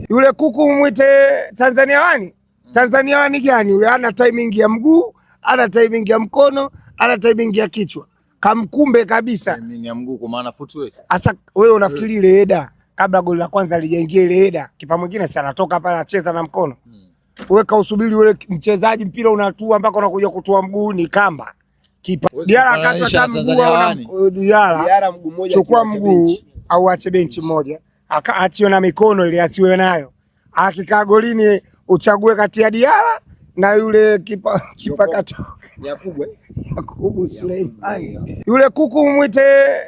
Yule kuku mwite Tanzania wani? Tanzania wani gani? Yule ana timing ya mguu, ana timing ya mkono, ana timing ya kichwa. Kamkumbe kabisa. Timing ya mguu kwa maana footwork. Asa wewe unafikiri ile heda kabla goli la kwanza lijaingia ile heda, kipa mwingine si anatoka pale anacheza na mkono. Weka usubiri ule mchezaji mpira unatua mpaka unakuja kutua mguu ni kamba. Kipa Huwezi Diara akatwa kufananisha hata na mguu Tanzania au na wani. Diara Diara mguu mmoja chukua akiacha mguu benchi. au ache benchi moja, achiwe na mikono ile asiwe nayo. Akikaa golini uchague kati ya Diara na yule kipa katoka Yakubu eh? Yakubu Suleimani. Yule kuku mwite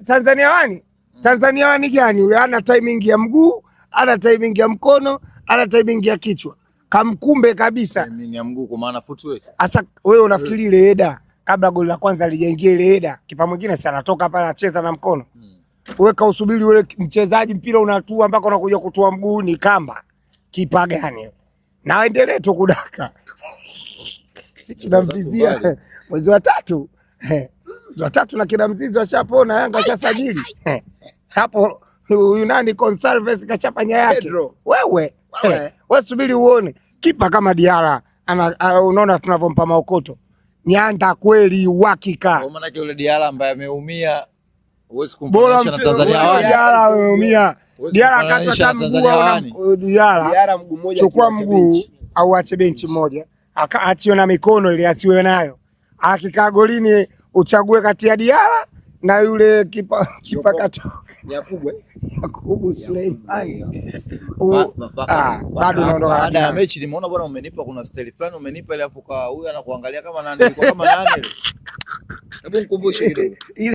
Tanzania wani? Tanzania wani gani? Yule ana timing ya mguu, ana timing ya mkono, ana timing ya kichwa. Kamkumbe kabisa. Timing ya mguu kwa maana footwork. Asa wewe unafikiri ile heda kabla goli la kwanza lijaingia ile heda, kipa mwingine si anatoka pale anacheza na mkono. Weka usubiri ule mchezaji mpira unatua mpaka unakuja kutua mguu ni kamba. Kipa gani? Na aendelee tu kudaka. Sisi tunamvizia mwezi wa tatu. Mwezi wa tatu na kina Mzizi washapona, Yanga washasajili. Hapo huyu nani Gonsalves kachafanya yake. Pedro. Wewe Wewe. wewe subiri uone kipa kama Diara unaona tunavyompa maokoto. Nyanda kweli uhakika. Kwa maana yake yule Diara ambaye ameumia huwezi Bora kumfananisha na Tanzania wani. Diara ameumia. Huwezi Diara akatwa kumfananisha hata na mguu Tanzania au na wani. Diara Diara mguu mmoja chukua akiacha mguu benchi. au ache benchi moja, achiwe na mikono ile asiwe nayo. Akikaa golini uchague kati ya Diara na yule kipa katoka Yakubu eh? Yakubu Suleimani. Bado naondoka Baada ya Diara. mechi nimeona bwana umenipa kuna style fulani umenipa ile afu kwa huyu anakuangalia kama nani, ilikuwa kama nani ile. Hebu nikumbushe kidogo. Ile